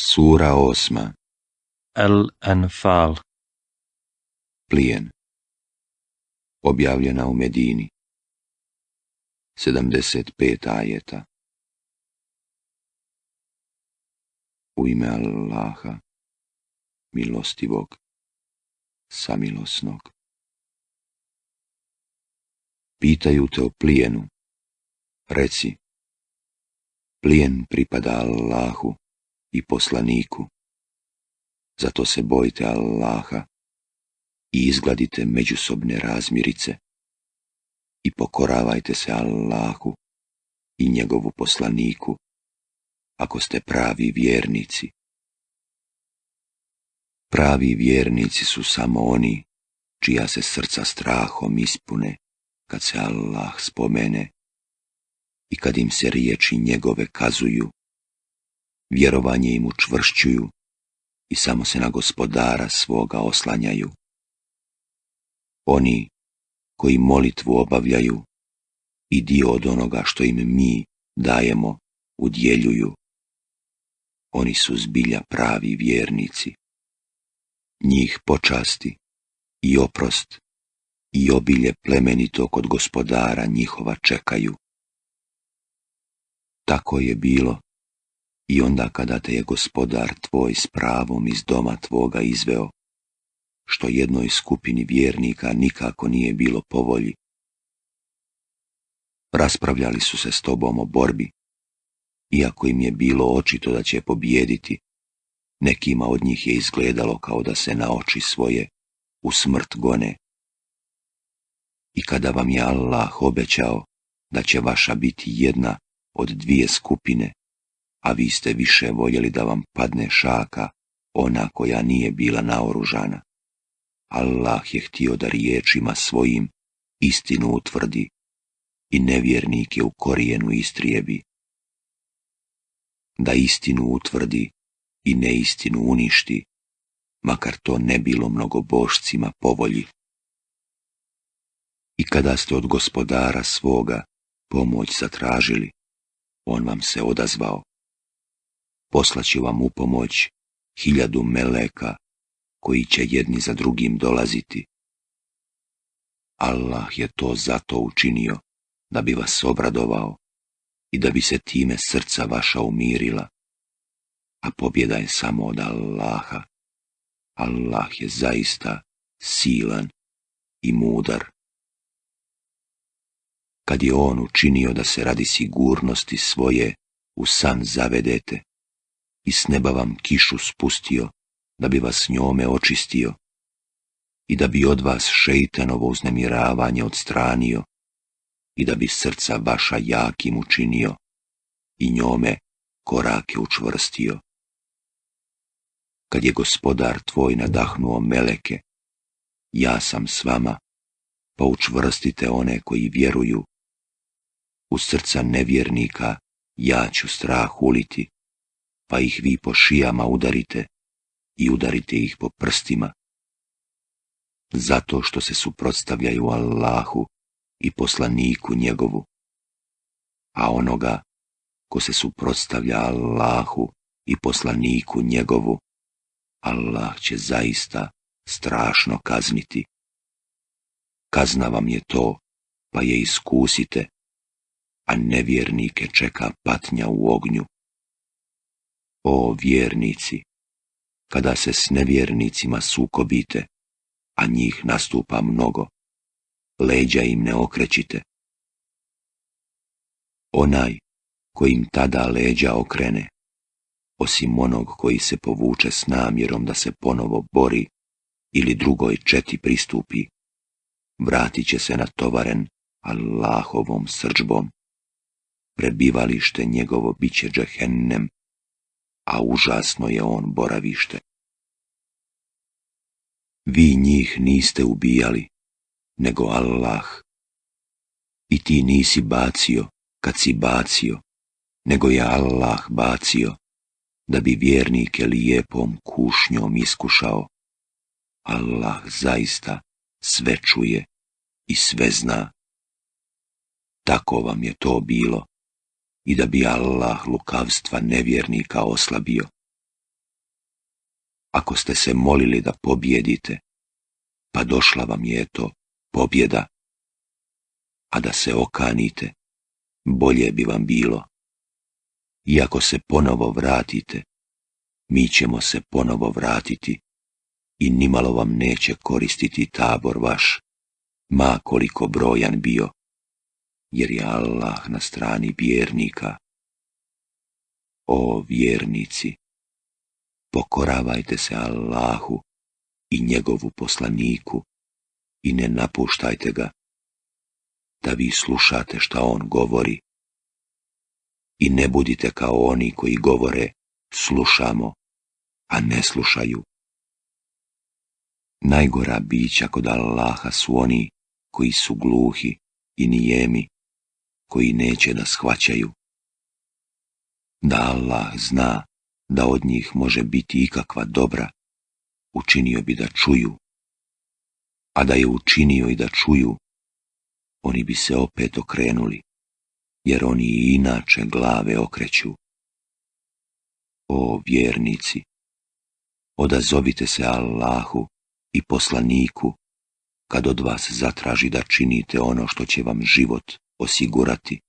Sura 8. Al-Anfal. Plijen. Objavljena u Medini. 75 ajeta. U ime Allaha, milostivog, samilosnog. Pitaju te o plijenu. Reci, plijen pripada Allahu i poslaniku. Zato se bojte Allaha i izgladite međusobne razmirice i pokoravajte se Allahu i njegovu poslaniku, ako ste pravi vjernici. Pravi vjernici su samo oni čija se srca strahom ispune kad se Allah spomene i kad im se riječi njegove kazuju, vjerovanje im učvršćuju i samo se na Gospodara svoga oslanjaju. Oni koji molitvu obavljaju i dio od onoga što im mi dajemo udjeljuju, oni su zbilja pravi vjernici. Njih počasti i oprost i obilje plemenito kod Gospodara njihova čekaju. Tako je bilo i onda kada te je Gospodar tvoj s pravom iz doma tvoga izveo, što jednoj skupini vjernika nikako nije bilo po volji. Raspravljali su se s tobom o borbi, iako im je bilo očito da će pobijediti. Nekima od njih je izgledalo kao da se na oči svoje u smrt gone. I kada vam je Allah obećao da će vaša biti jedna od dvije skupine, a vi ste više voljeli da vam padne šaka, ona koja nije bila naoružana, Allah je htio da riječima svojim istinu utvrdi i nevjernike u korijenu istrijebi. Da istinu utvrdi i neistinu uništi, makar to ne bilo mnogobošcima po volji. I kada ste od Gospodara svoga pomoć zatražili, on vam se odazvao. Poslaće vam u pomoć 1000 meleka, koji će jedni za drugim dolaziti. Allah je to zato učinio, da bi vas obradovao i da bi se time srca vaša umirila. A pobjeda je samo od Allaha. Allah je zaista silan i mudar. Kad je on učinio da se radi sigurnosti svoje u san zavedete i s neba vam kišu spustio da bi vas njome očistio i da bi od vas šeitanovo uznemiravanje odstranio i da bi srca vaša jakim učinio i njome korake učvrstio. Kad je Gospodar tvoj nadahnuo meleke, ja sam s vama, pa učvrstite one koji vjeruju. U srca nevjernika ja ću strah uliti, pa ih vi po šijama udarite i udarite ih po prstima. Zato što se suprotstavljaju Allahu i poslaniku njegovu. A onoga ko se suprotstavlja Allahu i poslaniku njegovu, Allah će zaista strašno kazniti. Kazna vam je to, pa je iskusite, a nevjernike čeka patnja u ognju. O vjernici, kada se s nevjernicima sukobite, a njih nastupa mnogo, leđa im ne okrećite. Onaj kojim tada leđa okrene, osim onog koji se povuče s namjerom da se ponovo bori ili drugoj četi pristupi, vratit će se natovaren Allahovom srdžbom. Prebivalište njegovo bit će džehennem, a užasno je on boravište. Vi njih niste ubijali, nego Allah. I ti nisi bacio, kad si bacio, nego je Allah bacio, da bi vjernike lijepom kušnjom iskušao. Allah zaista sve čuje i sve zna. Tako vam je to bilo, i da bi Allah lukavstva nevjernika oslabio, Ako ste se molili da pobjedite, pa došla vam je to pobjeda, a da se okanite, bolje bi vam bilo. I ako se ponovo vratite, mi ćemo se ponovo vratiti i nimalo vam neće koristiti tabor vaš, ma koliko brojan bio, jer je Allah na strani vjernika. O vjernici, pokoravajte se Allahu i njegovu poslaniku i ne napuštajte ga, da vi slušate šta on govori. I ne budite kao oni koji govore slušamo, a ne slušaju. Najgora bića kod Allaha su oni koji su gluhi i nijemi, koji neće da shvaćaju. Da Allah zna da od njih može biti ikakva dobra, učinio bi da čuju. A da je učinio i da čuju, oni bi se opet okrenuli, jer oni i inače glave okreću. O vjernici, odazovite se Allahu i poslaniku kad od vas zatraži da činite ono što će vam život osigurati.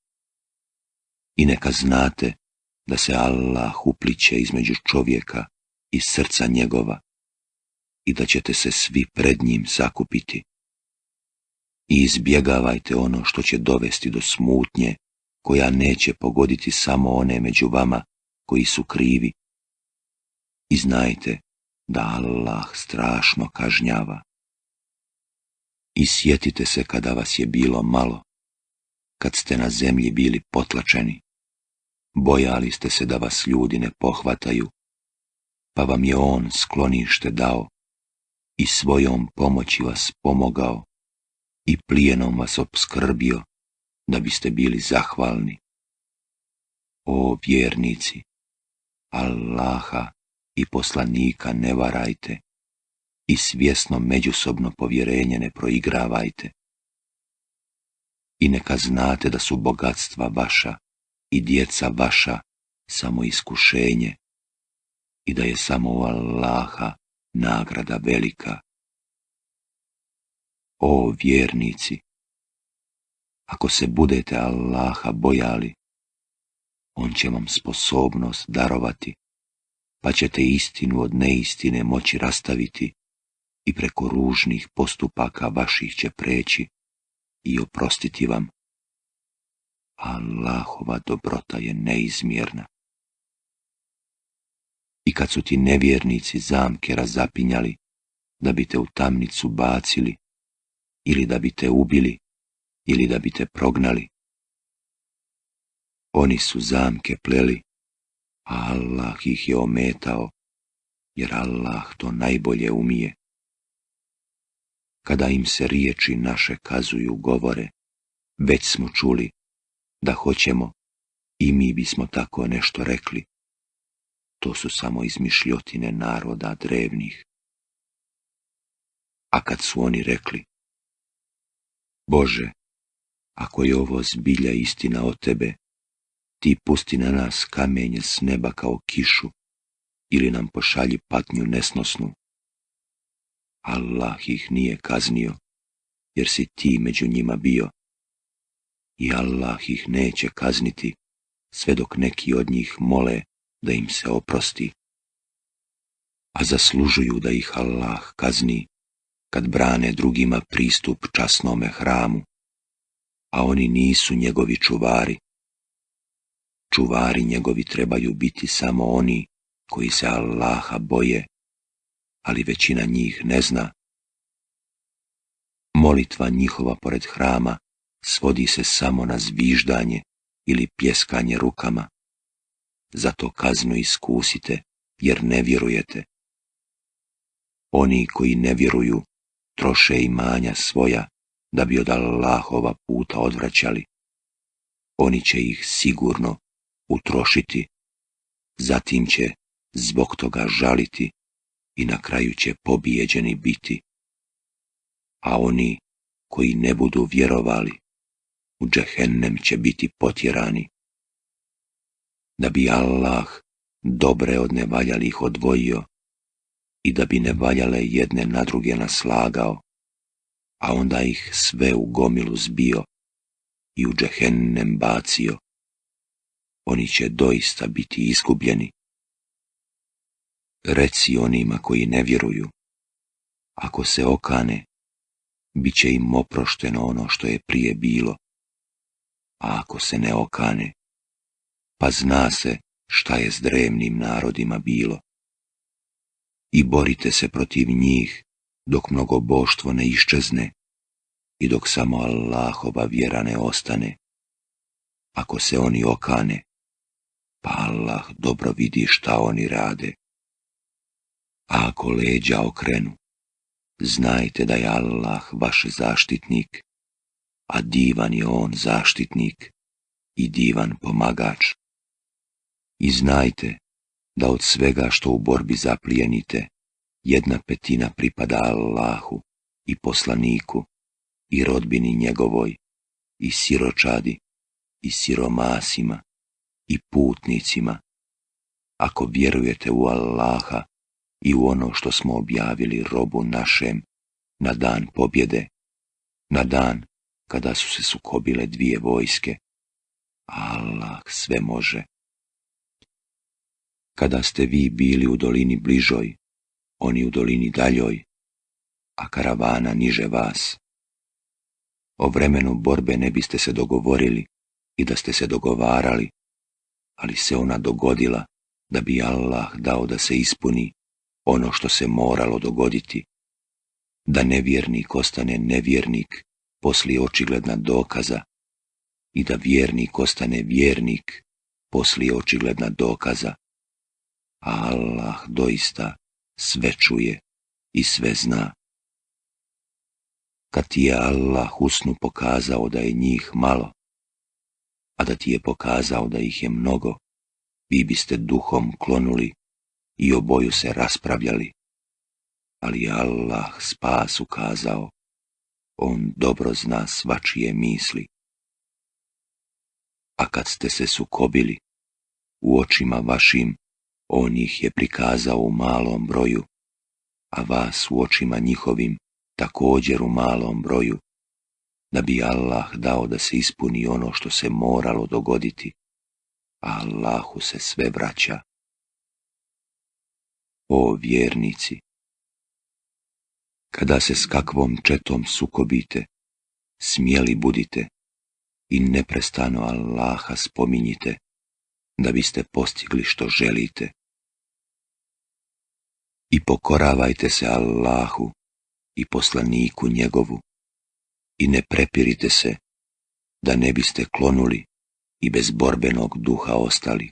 I neka znate da se Allah upliće između čovjeka i srca njegova i da ćete se svi pred njim sakupiti. I izbjegavajte ono što će dovesti do smutnje koja neće pogoditi samo one među vama koji su krivi. I znajte da Allah strašno kažnjava. I sjetite se kada vas je bilo malo, kad ste na zemlji bili potlačeni. Bojali ste se da vas ljudi ne pohvataju, pa vam je on sklonište dao i svojom pomoći vas pomogao i plijenom vas opskrbio da biste bili zahvalni. O vjernici, Allaha i poslanika ne varajte i svjesno međusobno povjerenje ne proigravajte. I neka znate da su bogatstva vaša i djeca vaša samo iskušenje i da je samo u Allaha nagrada velika. O vjernici, ako se budete Allaha bojali, on će vam sposobnost darovati, pa ćete istinu od neistine moći rastaviti i preko ružnih postupaka vaših će preći i oprostiti vam. Allahova dobrota je neizmjerna. I kad su ti nevjernici zamke razapinjali, da bi te u tamnicu bacili, ili da bi te ubili, ili da bi te prognali, oni su zamke pleli, a Allah ih je ometao, jer Allah to najbolje umije. Kada im se riječi naše kazuju, govore, već smo čuli, da hoćemo i mi bismo tako nešto rekli. To su samo izmišljotine naroda drevnih. A kad su oni rekli, Bože, ako je ovo zbilja istina od tebe, ti pusti na nas kamenje s neba kao kišu ili nam pošalji patnju nesnosnu. Allah ih nije kaznio, jer si ti među njima bio. I Allah ih neće kazniti, sve dok neki od njih mole da im se oprosti. A zaslužuju da ih Allah kazni, kad brane drugima pristup časnome hramu, a oni nisu njegovi čuvari. Čuvari njegovi trebaju biti samo oni koji se Allaha boje, ali većina njih ne zna. Molitva njihova pored hrama svodi se samo na zviždanje ili pljeskanje rukama. Zato kaznu iskusite, jer ne vjerujete. Oni koji ne vjeruju troše imanja svoja da bi od Allahova puta odvraćali. Oni će ih sigurno utrošiti, zatim će zbog toga žaliti i na kraju će pobijeđeni biti. A oni koji ne budu vjerovali, u džehennem će biti potjerani. Da bi Allah dobre od nevaljalih odvojio, i da bi ne valjale jedne na druge naslagao, a onda ih sve u gomilu zbio i u džehennem bacio, oni će doista biti izgubljeni. Reci onima koji ne vjeruju, ako se okane, bit će im oprošteno ono što je prije bilo, a ako se ne okane, pa zna se šta je s drevnim narodima bilo. I borite se protiv njih dok mnogoboštvo ne iščezne i dok samo Allahova vjera ne ostane. Ako se oni okane, pa Allah dobro vidi šta oni rade. A ako leđa okrenu, znajte da je Allah vaš zaštitnik, a divan je on zaštitnik i divan pomagač. I znajte da od svega što u borbi zaplijenite, 1/5 pripada Allahu i poslaniku i rodbini njegovoj i siročadi i siromasima i putnicima, ako vjerujete u Allaha i u ono što smo objavili robu našem na dan pobjede, na dan kada su se sukobile dvije vojske, a Allah sve može. Kada ste vi bili u dolini bližoj, oni u dolini daljoj, a karavana niže vas. O vremenu borbe ne biste se dogovorili i da ste se dogovarali, ali se ona dogodila da bi Allah dao da se ispuni ono što se moralo dogoditi, da nevjernik ostane nevjernik poslije očigledna dokaza i da vjernik ostane vjernik poslije očigledna dokaza, a Allah doista sve čuje i sve zna. Kad ti je Allah u snu pokazao da je njih malo, a da ti je pokazao da ih je mnogo, vi biste duhom klonuli i oboju se raspravljali, ali je Allah spas ukazao, on dobro zna svačije misli. A kad ste se sukobili, u očima vašim, on ih je prikazao u malom broju, a vas u očima njihovim također u malom broju, da bi Allah dao da se ispuni ono što se moralo dogoditi, a Allahu se sve vraća. O vjernici, kada se s kakvom četom sukobite, smjeli budite i neprestano Allaha spominjite, da biste postigli što želite. I pokoravajte se Allahu i poslaniku njegovu i ne prepirite se, da ne biste klonuli i bez borbenog duha ostali.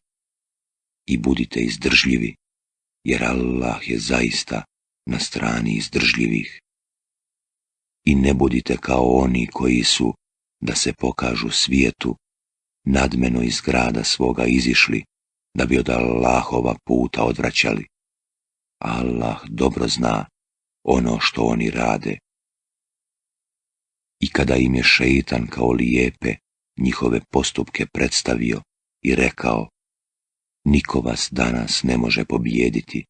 I budite izdržljivi, jer Allah je zaista na strani izdržljivih. I ne budite kao oni koji su, da se pokažu svijetu, nadmeno iz grada svoga izišli, da bi od Allahova puta odvraćali. Allah dobro zna ono što oni rade. I kada im je šeitan kao lijepe njihove postupke predstavio i rekao, niko vas danas ne može pobijediti,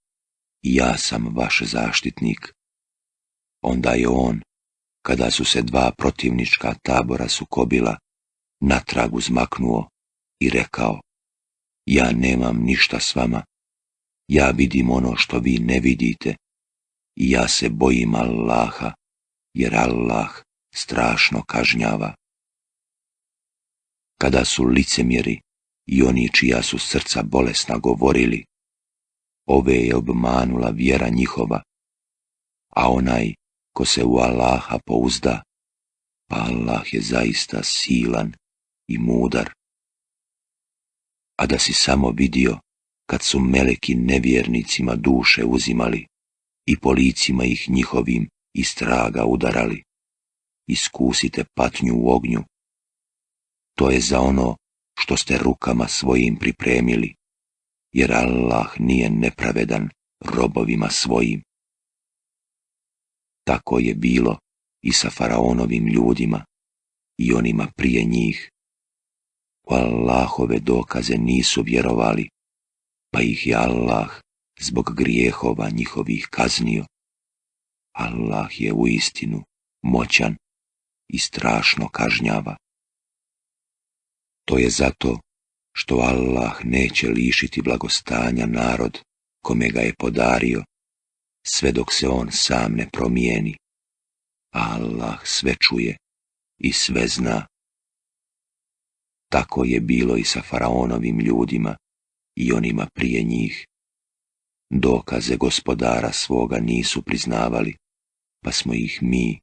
ja sam vaš zaštitnik. Onda je on, kada su se dva protivnička tabora sukobila, natrag uzmaknuo i rekao, ja nemam ništa s vama, ja vidim ono što vi ne vidite i ja se bojim Allaha, jer Allah strašno kažnjava. Kada su licemjeri i oni čija su srca bolesna govorili, ove je obmanula vjera njihova, a onaj ko se u Allaha pouzda, pa Allah je zaista silan i mudar. A da si samo vidio kad su meleki nevjernicima duše uzimali i po licima ih njihovim iz traga udarali, iskusite patnju u ognju. To je za ono što ste rukama svojim pripremili, jer Allah nije nepravedan robovima svojim. Tako je bilo i sa faraonovim ljudima i onima prije njih. U Allahove dokaze nisu vjerovali, pa ih je Allah zbog grijehova njihovih kaznio. Allah je uistinu moćan i strašno kažnjava. To je zato što Allah neće lišiti blagostanja narod kome ga je podario, sve dok se on sam ne promijeni. Allah sve čuje i sve zna. Tako je bilo i sa faraonovim ljudima i onima prije njih. Dokaze gospodara svoga nisu priznavali, pa smo ih mi,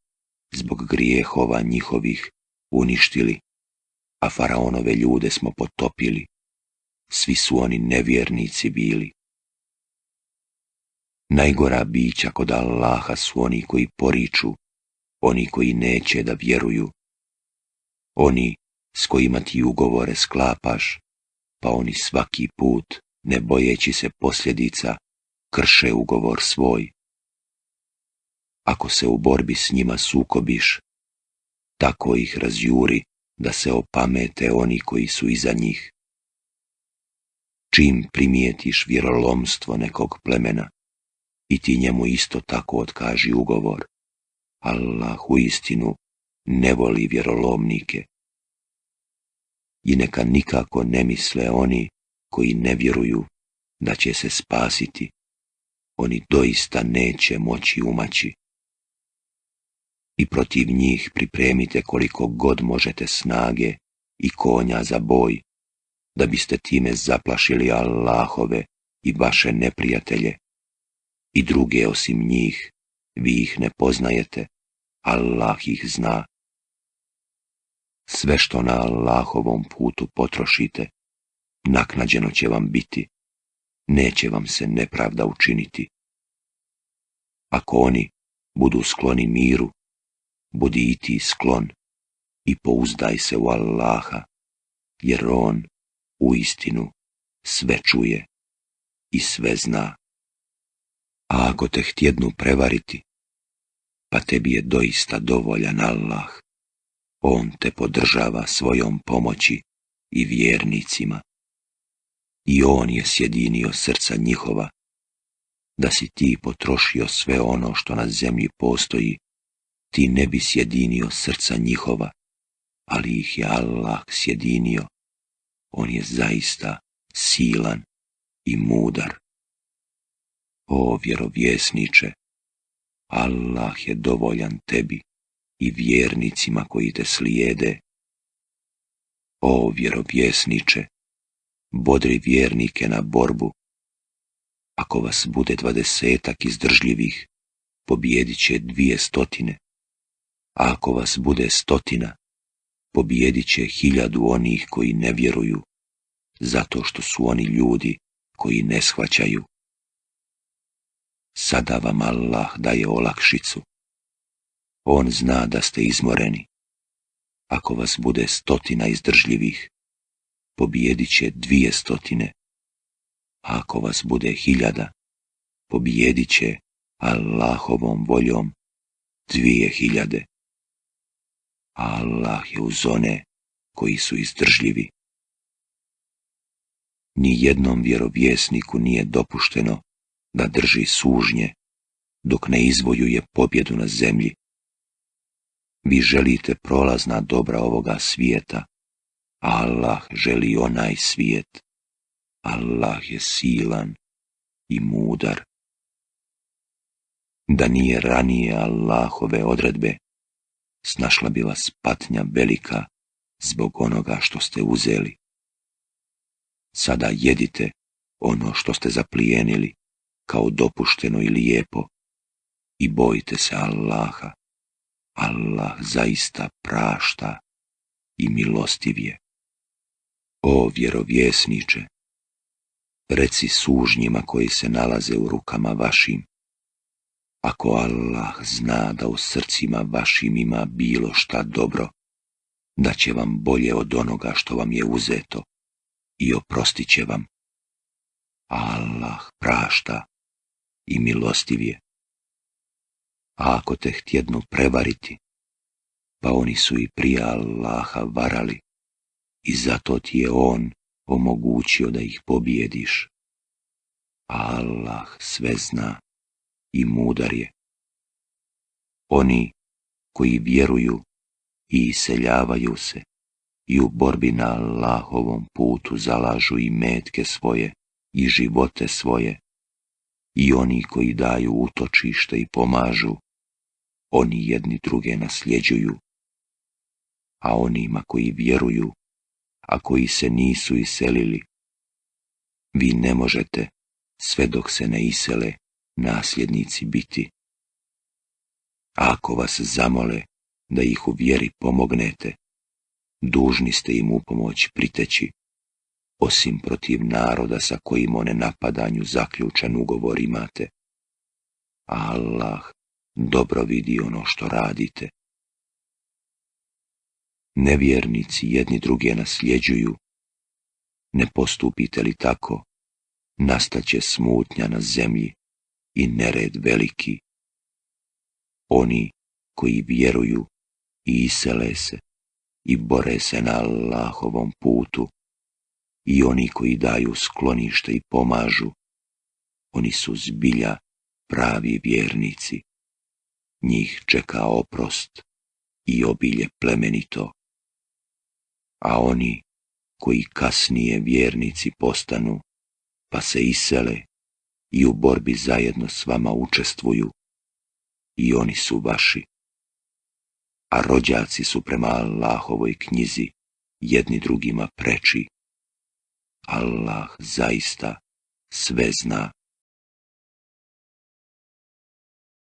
zbog grijehova njihovih, uništili, a faraonove ljude smo potopili. Svi su oni nevjernici bili. Najgora bića kod Allaha su oni koji poriču, oni koji neće da vjeruju, oni s kojima ti ugovore sklapaš, pa oni svaki put, ne bojeći se posljedica, krše ugovor svoj. Ako se u borbi s njima sukobiš, tako ih razjuri da se opamete oni koji su iza njih. Čim primijetiš vjerolomstvo nekog plemena, i ti njemu isto tako otkaži ugovor. Allah uistinu ne voli vjerolomnike. I neka nikako ne misle oni koji ne vjeruju da će se spasiti. Oni doista neće moći umaći. I protiv njih pripremite koliko god možete snage i konja za boj, da biste time zaplašili Allahove i vaše neprijatelje. I druge osim njih, vi ih ne poznajete, Allah ih zna. Sve što na Allahovom putu potrošite, naknađeno će vam biti, neće vam se nepravda učiniti. Ako oni budu skloni miru, budi i ti sklon i pouzdaj se u Allaha, jer on uistinu sve čuje i sve zna. A ako te htjednu prevariti, pa tebi je doista dovoljan Allah, on te podržava svojom pomoći i vjernicima. I on je sjedinio srca njihova, da si ti potrošio sve ono što na zemlji postoji, ti ne bi sjedinio srca njihova, ali ih je Allah sjedinio. On je zaista silan i mudar. O vjerovjesniče, Allah je dovoljan tebi i vjernicima koji te slijede. O vjerovjesniče, bodri vjernike na borbu. Ako vas bude 20 izdržljivih, pobijedit će 200, a ako vas bude 100, pobijedit će 1000 onih koji ne vjeruju, zato što su oni ljudi koji ne shvaćaju. Sada vam Allah daje olakšicu. On zna da ste izmoreni. Ako vas bude 100 izdržljivih, pobijedit će 200, a ako vas bude 1000, pobijedit će Allahovom voljom 2000. Allah je uz one koji su izdržljivi. Ni jednom vjerovjesniku nije dopušteno da drži sužnje dok ne izvojuje pobjedu na zemlji. Vi želite prolazna dobra ovoga svijeta, a Allah želi onaj svijet. Allah je silan i mudar. Da nije ranije Allahove odredbe, snašla bi vas patnja velika zbog onoga što ste uzeli. Sada jedite ono što ste zaplijenili kao dopušteno i lijepo i bojite se Allaha. Allah zaista prašta i milostiv je. O vjerovjesniče, reci sužnjima koji se nalaze u rukama vašim, ako Allah zna da u srcima vašim ima bilo šta dobro, da će vam bolje od onoga što vam je uzeto i oprostit će vam. Allah prašta i milostiv je. A ako te htjednu prevariti, pa oni su i prije Allaha varali i zato ti je on omogućio da ih pobijediš. a Allah sve zna i mudar je. Oni koji vjeruju i iseljavaju se i u borbi na Allahovom putu zalažu i metke svoje i živote svoje, i oni koji daju utočište i pomažu, oni jedni druge nasljeđuju, a onima koji vjeruju, a koji se nisu iselili, vi ne možete, sve dok se ne isele, nasljednici biti. A ako vas zamole da ih u vjeri pomognete, dužni ste im u pomoć priteći, osim protiv naroda sa kojim o nenapadanju zaključen ugovor imate. A Allah dobro vidi ono što radite. Nevjernici jedni druge nasljeđuju. Ne postupite li tako, nastaće smutnja na zemlji i nered veliki. Oni koji vjeruju i isele se i bore se na Allahovom putu, i oni koji daju sklonište i pomažu, oni su zbilja pravi vjernici. Njih čeka oprost i obilje plemenito. A oni koji kasnije vjernici postanu, pa se isele i u borbi zajedno s vama učestvuju, i oni su vaši. A rođaci su prema Allahovoj knjizi jedni drugima preči. Allah zaista sve zna